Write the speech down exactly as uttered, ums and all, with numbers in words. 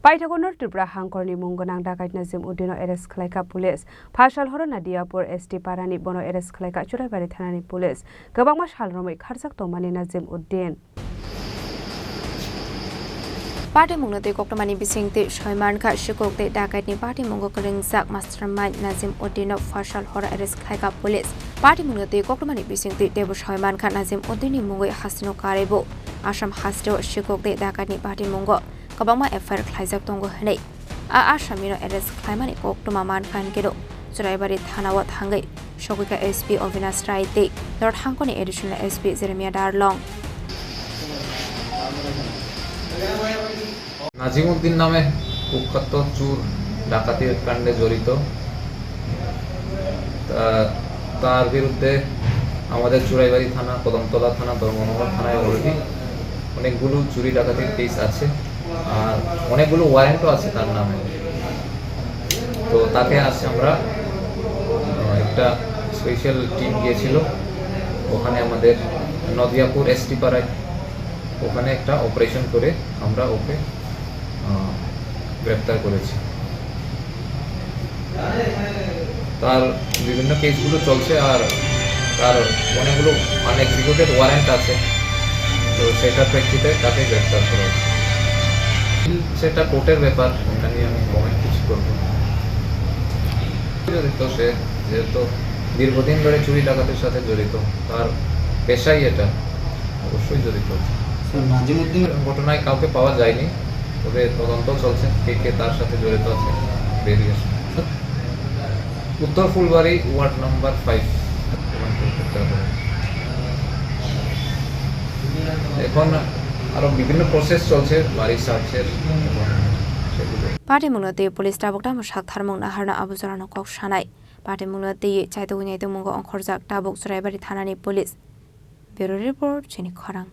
Paithago North Tripura hangkorni mung gwnang dakait Nazim Uddin no arrest khlaikha police. Phasal horo Nadiapur S T parani bono arrest khlaikha Churaibari thanani police. Kwbangma sal romwi kharjak tongmani Nazim Uddin. Patimungno twi koktwmani bisingtwi soi mankha, sikok tei dakaitni patimungo kwrwngjak mastermind Nazim Uddinno phasal horo arrest khlaikha police. Patimungno twi koktwmani bisingtwi teibo soi mankha Nazim Uddinni mungwi hasteno karwi bo Assam hasteo sikok tei dakaitni patimungo kwbangma F I R khlaijak tongo hwnwi a asamino arrest khlaimani koktwma mankha hinkhe Churaibari thanao thangwi sogwikha S P Avinash Rai tei North hangkoni additional S P Jeremiah Darlong. Nazimuddin নামে কুখ্যাত চুর ডাকাতির কাণ্ডে জড়িত। তা-, তার বিরুদ্ধে আমাদের চুরাইবাড়ি থানা, কদমতলা থানা, ধর্মনগর থানায় already অনেকগুলো চুরি ডাকাতির কেস আছে, আর অনেকগুলো ওয়ারেন্টও আছে তার নামে। তো তাকে আজ আমরা, আহ, একটা স্পেশাল টিম গিয়েছিল ওখানে, আমাদের নদিয়াপুর এসটি পাড়ায়, ওখানে একটা অপারেশন করে আমরা ওকে, আহ, গ্রেপ্তার করেছি। তার বিভিন্ন কেসগুলো চলছে, আর তার অনেকগুলো আনএক্সিকিউটেড ওয়ারেন্ট আছে, তো সেটার প্রেক্ষিতে তাকে গ্রেপ্তার করা হয়েছে। সেটা কোর্টের ব্যাপার, ওটা নিয়ে আমি কমেন্ট কিছু করবো না। জড়িত সে, যেহেতু দীর্ঘদিন ধরে চুরি ডাকাতির সাথে জড়িত, তার পেশাই এটা, অবশ্যই জড়িত। স্যার, নাজিমউদ্দিন ঘটনায় কাউকে পাওয়া যায়নি, তবে তদন্ত চলছে, কে কে তার সাথে জড়িত আছে, বেরিয়ে আসবে। স্যার। উত্তর ফুলবাড়ি, ওয়ার্ড নাম্বার ফাইভ। এখন আরো বিভিন্ন প্রসেস চলছে বাড়ি সার্চের, সেগুলো। Patimungno twi police tabuk tamo sak tharmung naharno abo jorano kok sanai. Patimungno twi chaitugwi naitugmungo ongkhorjak tabuk Churaibari thanani police. Bureau report, chini khorang.